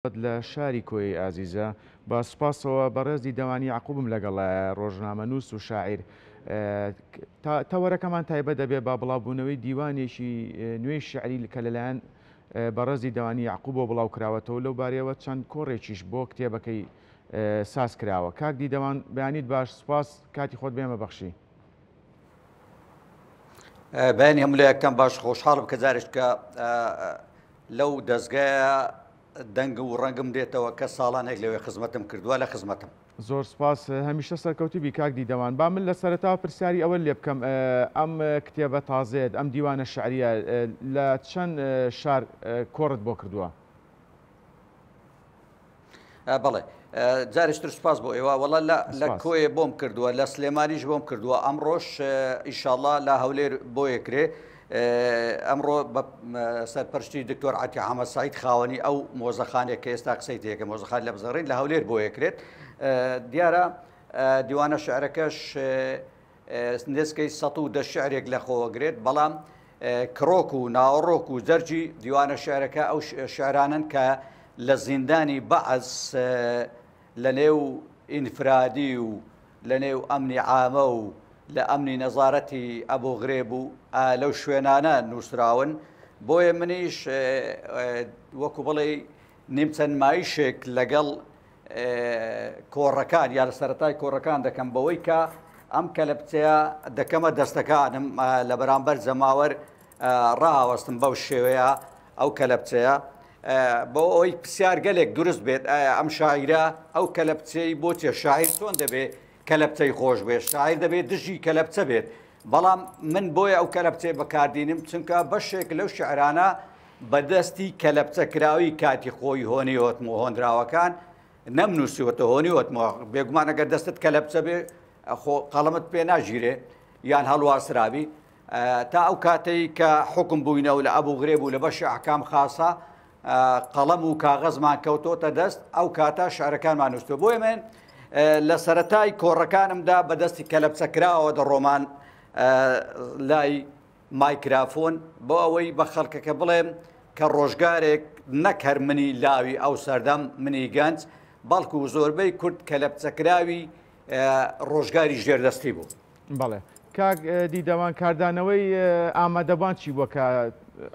لە شاری کۆیەی ئازیزە. بە سوپاسەوە بەڕێز دیدەوانی یەعقوبم لەگەڵایە، ڕۆژنامەنووس و شاعیر. تەوەرەکەمان تایبەت دەبێ بە بڵاوبوونەوەی دیوانێکی نوێی شیعری کە لەلایەن بەڕێز دیدەوانی یەعقوبەوە بڵاو کراوەتەوە، لەو بارەیەوە چەند کۆڕێکیش بۆ کتێبەکەی ساز کراوە. کاک دیدەوان بەیانیت باش، سوپاس کاتی خۆت بێمە بەخشی. بەیانی هەموو لایەکتان باش، خۆشحاڵم کە جارێکە لەو دەزگایە دەنگ و ڕەنگم دێتەوە کە ساڵانێک لەوێ خزمەتم کردووە لە خزمەتم. زۆر سپاس هەمیشە سەرکەوتوو بی کاک دیدەوان. با من لە سەرەتاوە پرسیاری ئەوەت لێ بکەم ئەم کتێبە تازەیەت ئەم دیوانە شعریە لە چەند شار کۆڕت بۆ کردووە؟ بەڵێ جارێکتر سوپاس بۆ ئێوە وەڵا لە کۆیە بۆم کردووە لە سلێمانیش بۆم کردووە ئەمڕۆش ئیشاڵا لە هەولێر بۆ یەکرێ ئەمڕۆ بە سەرپەرشتی دکتۆر عەتی حەمە سعید خاوەنی ئەو مۆزەخانێک کە ئێستا قسەی تێکە مۆزەخان لە بزەڕین لە هەولێر بۆ یەکرێت دیارە دیوانە شعرەکەش نزکەی 110 شعرێک لە خۆوەگرێت بەڵام کڕۆک و ناوەڕۆک و جەرگی دیوانە شعرەکە ئەو شعرانەن کە لە زیندانی بەعس لە نێو ئینفرادی و لە نێو ئەمنی عامە و لە ئەمنی نەزارەتی ئەبوغرێب و لەو شوێنانە نووسراون بۆیە منیش وەکو بڵێی نیمچە نمایشێک لەگەڵ کۆڕەکان یا لە سەرەتای کۆڕەکان دەکەم بەوەی کە ئەم کەلەپچەیە دەکەمە دەستەکانم لە بەرامبەر جەماوەر ڕاوەستم بەو شێوەیە ئەو کەلەپچەیە بۆ ئەوەی پرسیار گەلێک دروست بێت ئایا ئەم شاعیرە ئەو کەلەپچەی بۆ چێ شاعیر چۆن دەبێت کەلەپچەی خۆش بێت شاعیر دەبێت دژی کەلەپچە بێت بەڵام من بۆیە ئەو کەلەپچەی بەکاردینم چونکە بەشێک لەو شعرانە بەدەستی کەلەپچەکراوی کاتی خۆی هۆنیوەتم و هۆنراوەکان نەمنووسیوەتە هۆنیوەتمەوە بێگومان ئەگەر دەستت کەلەپچە بێ خۆ قەڵەمت پێ ناگیرێ یان هەڵواسرابی تا ئەو کاتەی کە حکم بووینەوە لە ئەبوو غرێب و لە بەشی ئەحکام خاصە قەڵەم و کاغەزمان کەوتۆتە دەست ئەو کاتە شعرەکانمان نووسوە بۆیە من لە سەرەتای کۆڕەکانمدا بە دەستی کەلەپچەکراوە دەڕۆمان لای مایکرافۆن بۆ ئەوەی بە خەڵکەکە بڵێم کە ڕۆژگارێک نەک هەر منی لاوی ئەو سەردەم منی گەنج بەڵکو زۆربەی کورد کەلەپچەکراوی ڕۆژگاری ژێردەستی بوو. بەڵێ کاک دیدەوان کاردانەوەی ئامادەبوان چی بووە کە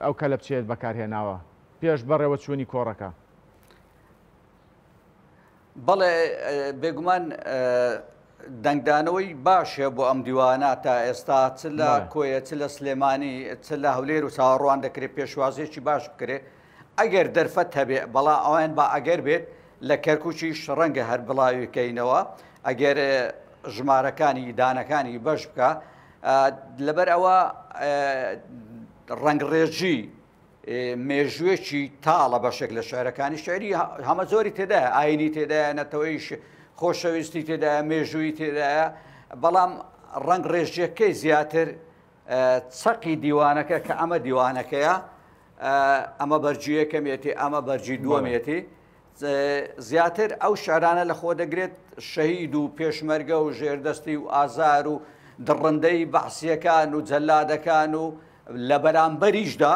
ئەو کەلەپچەیەت بەکارهێناوە پێش بەڕێوەچوونی کۆڕەکە؟ بەڵێ بێگومان دەنگدانەوەی باش هەیە بۆ ئەم دیوانە تا ئێستا چ لە کۆیە چ لە سلێمانی چ لە هەولێر و چاوەڕوان دەکرێت پێشوازیەکی باش بکرێت ئەگەر دەرفەت هەبێ بەڵا ئەویان با ئەگەر بێت لە کەرکووکیش ڕەنگە هەر بڵاوی کەینەوە ئەگەر ژمارەکانی دانەکانی بەش بکە لەبەر ئەوە ڕەنگڕێژی مێژوویەکی تاڵە بەشێک لە شعرەکانی شعری هەمە زۆری تێدایە ئاینی تێدایە نەتەوەیش خۆشەویستی تێدایە مێژووی تێدایە بەڵام ڕەنگ ڕێژیەکەی زیاتر چەقی دیوانەکە کە ئەمە دیوانەکەیە ئەمە بەرجی یەکەمێتی ئەمە بەرجی دووەمێتی زیاتر ئەو شعرانە لە خۆ دەگرێت شەهید و پێشمەرگە و ژێردەستی و ئازار و دڕندەی بەعسیەکان و جەلادەکان و لە بەرامبەریشدا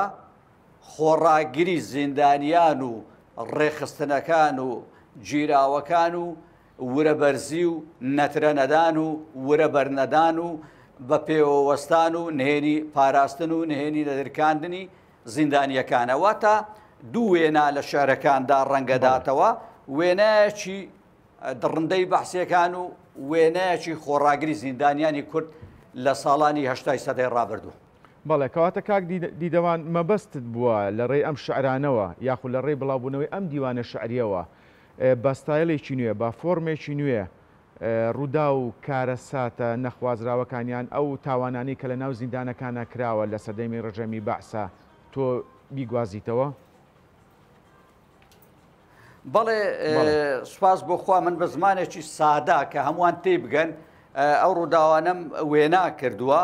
خۆڕاگری زیندانیان و ڕێکخستنەکان و گیراوەکان و ورە بەرزی و نەترە نەدان و ورە بەرنەدان و بە پێوە وەستان و نهێنی پاراستن و نهێنی نەدرکاندنی زیندانییەکانە. واتە دوو وێنا لە شیعرەکاندا ڕەنگەداتەوە، وێنایەکی دڕندەی بەعسییەکان و وێنایەکی خۆڕاگری زیندانیانی کورد لە ساڵانی هەشتای سەدەی ڕابردوو. بەڵێ، کەواتە کاک دیدەوان مەبەستت بووە لە ڕێی ئەم شیعرانەوە یاخود لە ڕێی بڵاوبوونەوەی ئەم دیوانە شیعرییەوە بە ستایلێکی نوێ، بە فۆرمێکی نوێ ڕووداو و کارەساتە نەخوازراوەکان یان ئەو تاوانانەی کە لە ناو زیندانەکانا کراوە لە سەردەمی ڕژێمی بەعسا تۆ بیگوازیتەوە؟ بەڵێ سوپاس بۆ خوا من بە زمانێکی سادە کە هەمووان تێی بگەن ئەو ڕووداوانەم وێنا کردووە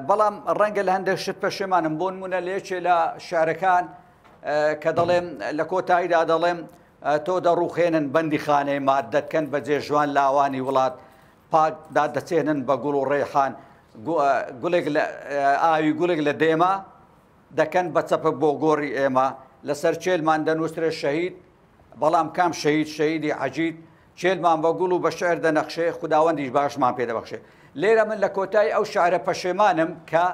بەڵام ڕەنگە لە هەندێک شت پەشێمانم بۆ نمونە لە یەکێ لە شارەکان کە دەڵێم لە کۆتاییدا دەڵێم تۆ دەڕوخێنن بەندیخانەی ماد دەتکەن بە جێژوان لاوانی وڵات پاک دادەچێنن بە گوڵ و ڕێحان گوڵێک لە ئاوی گوڵێک لە دێمە دەکەن بە چەپک بۆ گۆڕی ئێمە لەسەر چێلمان دەنووسرێ شەهید بەڵام کام شەهید شەهیدی عەگید کێلمان بە گوڵ و بە شعر دەنەخشێ خوداوەندیش باشمان پێ دەبەخشێ. لێرە من لە کۆتای ئەو شعرە پەشێمانم کە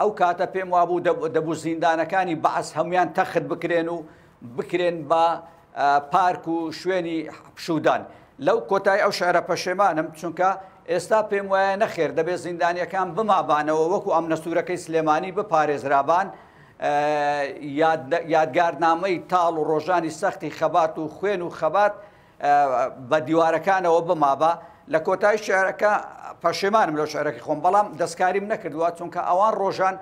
ئەو کاتە پێم وابوو دەبوو زیندانەکانی بەعس هەمویان تەخت بکرێن و بکرێن بە پارک و شوێنی پشوودان. لەو کۆتای ئەو شعرە پەشێمانم چونکە ئێستا پێم وایە نەخێر دەبێت زیندانیەکان بمابانەوە وەکو ئەمنە سوورەکەی سلێمانی بپارێزرابان یادگارنامەی تاڵ و ڕۆژانی سەختی خەبات و خوێن و خەبات بە دیوارەکانەوە بمابا. لە کۆتایی شعرەکە پەشێمانم لەو شعرەکەی خۆم، بەڵام دەستکاریم نەکردووە، چونکە ئەوان ڕۆژان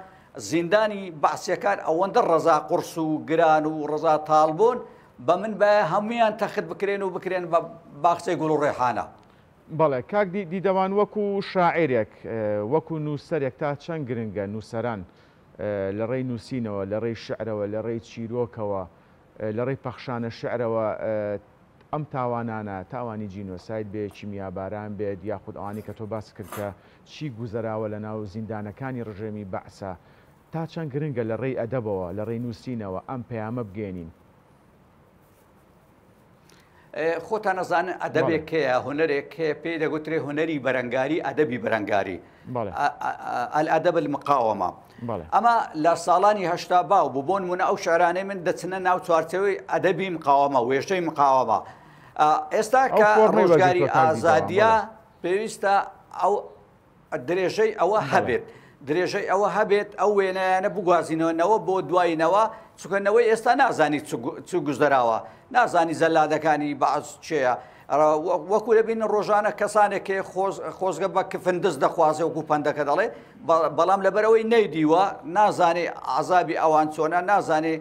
زیندانی بەعسیەکان ئەوەندە ڕەزا قوڕس و گران و ڕەزا تاڵ بوون، بە من بایە هەموویان تەخت بکرێن و بکرێن بە باخچەی گوڵ و ڕێحانە. بەڵێ کاک دیدەوان وەکو شاعیرێک، وەکو نووسەرێک تا چەند گرنگە نووسەران لە ڕێی نووسینەوە، لە ڕێی شیعرەوە، لە ڕێی چیرۆکەوە، لە ڕێی پەخشانە شیعرەوە ئەم تاوانانە، تاوانی جینۆساید بێت، کیمیاباران بێت، یاخود ئەوانەی کە تۆ باست کرد کە چی گوزەراوە لە ناو زیندانەکانی ڕژێمی بەعسا، تا چەند گرنگە لە ڕێی ئەدەبەوە، لە ڕێی نووسینەوە ئەم پەیامە بگەیەنین؟ خۆتان ئەزانن ئەدەبێک هەیە، هونەرێک هەیە پێی دەگوترێ هونەری بەرەنگاری، ئەدەبی بەرەنگاری، الادب المقاومە. ئەمە لە ساڵانی 80 باو بوو. بۆ نمونە ئەو شعرانەی من دەچنە ناو چوارچێوەی ئەدەبی مقاومە، وێژەی مقاومە. ئێستا کە ڕۆژگاری ئازادیە پێویستە ئەو درێژەی ئەوە هەبێت درێژەی ئەوە هەبێت ئەو وێنایانە بگوازینەوە نەوە بۆ دوای نەوە، چونکە نەوەی ئێستا نازانی چ گوزەراوە، نازانی زەلادەکانی بەعس چێە. وەکو دەبین ڕۆژانە کەسانێک خۆزگە بە کفندز دەخوازێ وەکو پەندەکە دەڵێ، بەڵام لەبەرەوەی نەیدیوە نازانێ عذابی ئەوان چۆنە، نازانێ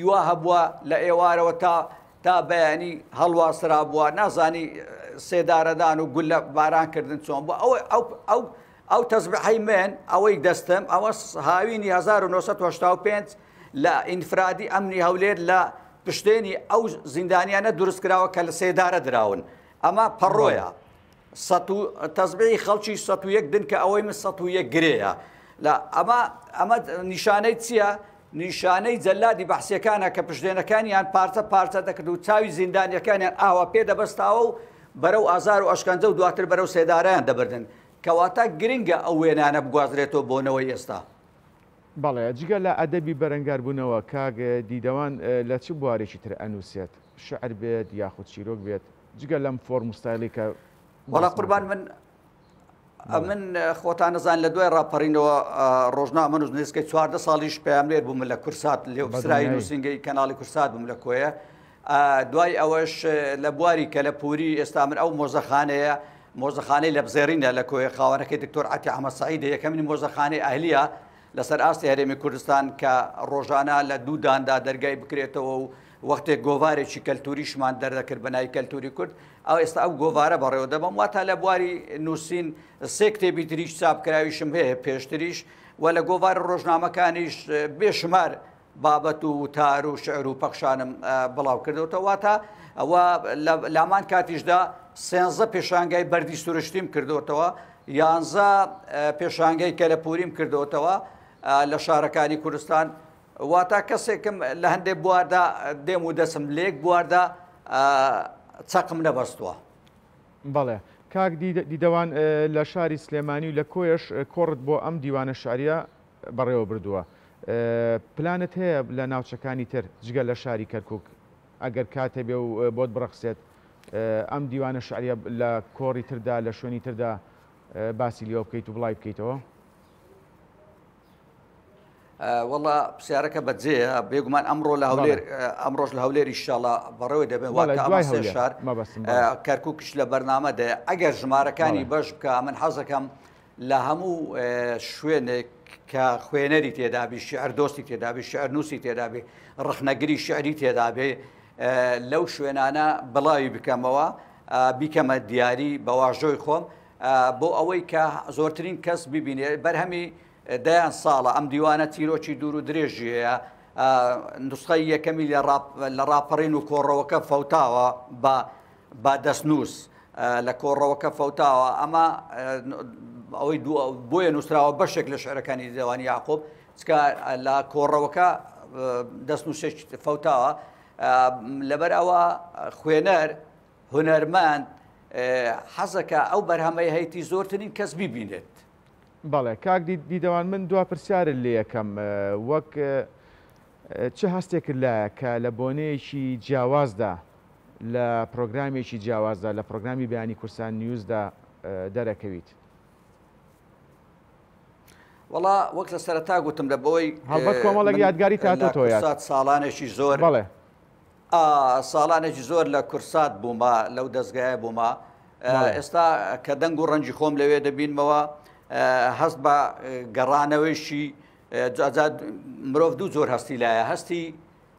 یوا هەبووە لە ئێوارەوە تا تا بەیانی هەڵواسرابووە، نازانی سێدارەدان و گولە باران کردن چۆن بووە. ئەو ئەو ئەو ئەو تەزبیحەی من ئەوەی دەستم ئەوە هاوینی 1985 لە ئینفرادی ئەمنی هەولێر لە پشتێنی ئەو زیندانیانە دروست کراوە کە لە سێدارە دراون. ئەمە پەڕۆیە. سەد و تەزبیحی خەڵکی 101 دنکە ئەوەی من 101 گرێیە. لە ئەمە ئەمە نیشانەی چییە؟ نیشانەی جەلادی بەعسیەکانە کە پشتێنەکانیان پارچە پارچە دەکرد و چاوی زیندانیەکانیان ئاوا پێ دەبەستاوە و بەرەو ئازار و ئەشکەنجە و دواتر بەرەو سێدارەیان دەبردن. کەواتە گرنگە ئەو وێنانە بگوازرێتەوە بۆ نەوەی ئێستا. بەڵێ، جگە لە ئەدەبی بەرەنگاربوونەوە کاک دیدەوان لە چ بوارێکی تر ئەنووسێت؟ شعر بێت یاخود چیرۆک بێت؟ جگە لەم فۆرم و ستایلەی کە وەڵا قوربان من ئەمن خۆتان نەزان لە دوای ڕاپەڕینەوە ڕۆژنامە نووس نزیکەی 14 ساڵیش پەیامنێر بووم لە کورسات لێپرسراوی نووسینگەی کەناڵی کورسات بووم لە کۆیە. دوای ئەوەش لە بواری کەلەپوری ئێستا من ئەو مۆزەخانەیە مۆزەخانەی لەبزێڕینە لە کۆیە خاوەنەکەی دکتۆر عەتی ئەحمەد سەعیدە یەکەمین مۆزەخانەی ئەهلیە لەسەر ئاستی هەرێمی کوردستان کە ڕۆژانە لە دوو داندا دەرگای بکرێتەوە و وەختێک گۆڤارێکی کەلتوریشمان دەردەکرد بە ناوی کەلتوری کورد ئەو ئێستا ئەو گۆڤارە بەڕێوە دەبەم. واتە لە بواری نووسین سێ کتێبی تریش چاپکراویشم هەیە پێشتریش و لە گۆڤار ڕۆژنامەکانیش بێشمار بابەت و وتار و شعر و پەخشانم بڵاو کردوتەوە. واتە ئەوە لامان کاتیشدا سێنزە پێشانگای بەردی سروشتیم کردوتەوە، یانزە پێشانگای کەلەپوریم کردوتەوە لە شارەکانی کوردستان. واتە کەسێکم لە هەندێک بواردا دێم و دەسم لێک بواردا چەقم نەبەستووە. بەڵێ کاک دیدەوان لە شاری سلێمانی و لە کۆیەش کۆڕت بۆ ئەم دیوانە شعریە بەڕێوە بردووە. پلانت هەیە لە ناوچەکانی تر جگە لە شاری کەرکوک ئەگەر کات هەبێ و بۆت بڕەخسێت ئەم دیوانە شعریە لە کۆڕی تردا لە شوێنی تردا باسی لێوە بکەیت و بڵاوی بکەیتەوە؟ وەڵا پرسیارەکە بەجێیە، بێگومان ئەمڕۆ لە هەولێر ئەمڕۆژ لە هەولێر ئیشاڵا بەڕێوە دەبێن، واتە ئەمە سێ شار کەرکووکیش لە بەرنامە دەیە. ئەگەر ژمارەکانی بەش بکە من حەزەکەم لە هەموو شوێنێک کە خوێنەری تێدابی، شعر دۆستی تێدابی، شعر نووسی تێدابی، ڕەخنەگری شعری تێدابێ، لەو شوێنانە بڵاوی بکەمەوە، بیکەمە دیاری بە واژۆی خۆم بۆ ئەوەی کە زۆرترین کەس ببینێ. بەرهەمی دەیان ساڵە ئەم دیوانە چیرۆکی دوور و درێژی هەیە. نوسخەی یەکەمی لە ڕاپەڕین و کۆڕەوەکە فەوتاوە بە دەستنووس لە کۆڕەوەکە فەوتاوە. ئەمە ئەوەی بۆیە نووسراوە بەشێک لە شعرەکانی دیوانی یاقوب، چکە لە کۆڕەوەکە دەستنووسێک فەوتاوە. لەبەر ئەوە خوێنەر هونەرمەند حەزەکە ئەو بەرهەمەی هەیتی زۆرترین کەس بیبینێت. بەڵێ کاک دیدەوان من دوا پرسیارت لێ یەکەم وەک چ هەستێکت لایە کە لە بۆنەیەکی جیاوازدا لە پرۆگرامێکی جیاوازدا لە پرۆگرامی بەیانی کورسان نیوزدا دەرەکەویت؟ وەڵا وەک لە سەرەتا گوتم لە بۆی هەڵبەت کۆمەڵێک یادگاری تاتۆ یاد ساڵانێکی زۆر بەڵێ ساڵانێکی زۆر لە کورسات بوومە لەو دەستگایە بوومە ئێستا کە دەنگ و ڕەنگی خۆم لەوێ دەبینمەوە هەست بە گەڕانەوەیشی مرۆڤ دوو زۆر هەستی لایە هەستی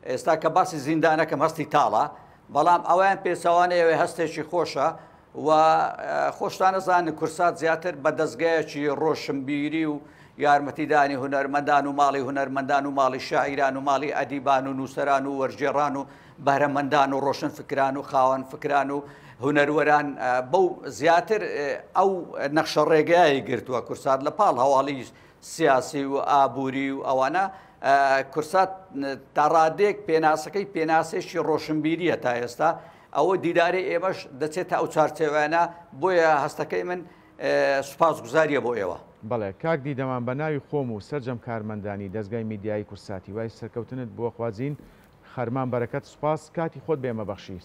ئێستا کە باسی زیندانەکەم هەستی تاڵە، بەڵام ئەویان پێچەوانەی ئەوێ هەستێکی خۆشە و خۆشتان ئەزانن کورسات زیاتر بە دەستگایەکی ڕۆشنبیری و یارمەتیدانی هونەرمەندان و ماڵی هونەرمەندان و ماڵی شاعیران و ماڵی ئەدیبان و نووسەران و وەرگێڕان و بەهرەمەندان و ڕۆشنفکران و خاوەن فکران و هونەروەران بەو زیاتر ئەو نەخشە ڕێگایەی گرتووە کورسات لە پاڵ هەواڵی سیاسی و ئابووری و ئەوانە کورسات تا ڕادەیەک پێناسەکەی پێناسێکی ڕۆشنبیریە تا ئێستا ئەوە دیداری ئێمەش دەچێتە ئەو چوارچێوانە بۆیە هەستەکەی من سوپاس گوزاریە بۆ ئێوە. بەڵێ کاک دیدەوان بە ناوی خۆم و سەرجەم کارمەندانی دەزگای میدیایی کورسات هیوای سەرکەوتنت بۆ خوازین خەرمان بەرەکەت سوپاس کاتی خۆت بە ئێمە بەخشی.